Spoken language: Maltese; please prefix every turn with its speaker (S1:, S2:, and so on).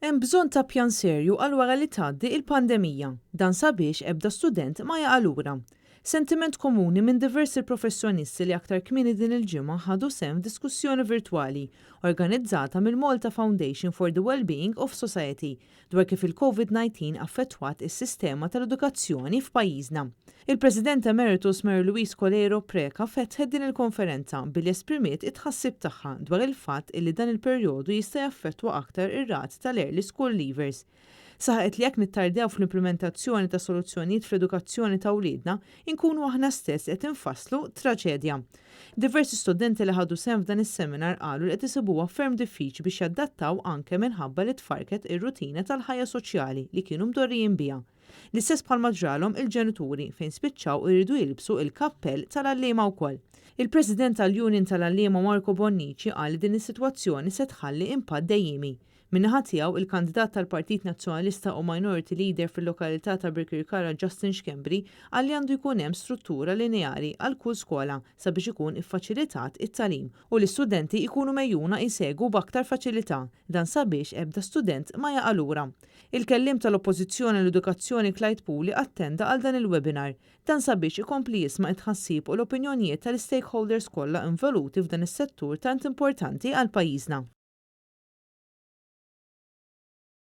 S1: Hemm bżonn ta' pjan serju għal wara li tgħaddi il-pandemija. Dan sabiex ebda student ma jaqa' lura. Sentiment komuni minn diversi professjonisti li aktar kmieni din il-ġimgħa ħadu sehem f'diskussjoni virtwali organizzata mill-Malta Foundation for the Wellbeing of Society dwar kif il-COVID-19 affettwat is-sistema tal-edukazzjoni f'pajjiżna. Il-President Emeritus Mary Louise Coleiro Preca fetħet din il-konferenza billi esprimiet it-tħassib tagħha dwar il-fatt illi dan il-perjodu jista' jaffettwa aktar ir-rati tal-early school leavers. Saħqet li jekk nittardew fl-implementazzjoni ta' soluzzjonijiet fl-edukazzjoni ta' wliedna, inkunu aħna stess qed infasslu traġedja. Diversi studenti li ħadu sehem f'dan is-seminar qalu li qed isibuha ferm diffiċli biex jadattaw anke minħabba li tfarket ir-rutina tal-ħajja soċjali li kienu mdorrijin biha. L-istess bħalma ġralhom il-ġenituri fejn spiċċaw iridu jilbsu il-kappell tal-għalliema wkoll. Il-President tal-Union tal-Għalliema Marco Bonnici qal li din is-sitwazzjoni se tħalli impatt dejjimi. Min-naħa tiegħu, il-kandidat tal-Partit Nazzjonalista u Minority Leader fil-lokalità ta' Birkirkara Justin Schembri qal li għandu jkun hemm struttura lineari għal kull skola sabiex ikun iffaċilitat it-tagħlim u l-istudenti jkunu megħjuna jsegwu b'aktar faċilità, dan sabiex ebda student ma jaqa' lura. Il-kellim tal-Oppożizzjoni l-Edukazzjoni Clyde Puli attenda għal dan il-webinar, dan sabiex ikompli jisma' it-tħassib u l-opinjonijiet tal-stakeholders kollha involuti f'dan is-settur tant importanti għal pajjiżna.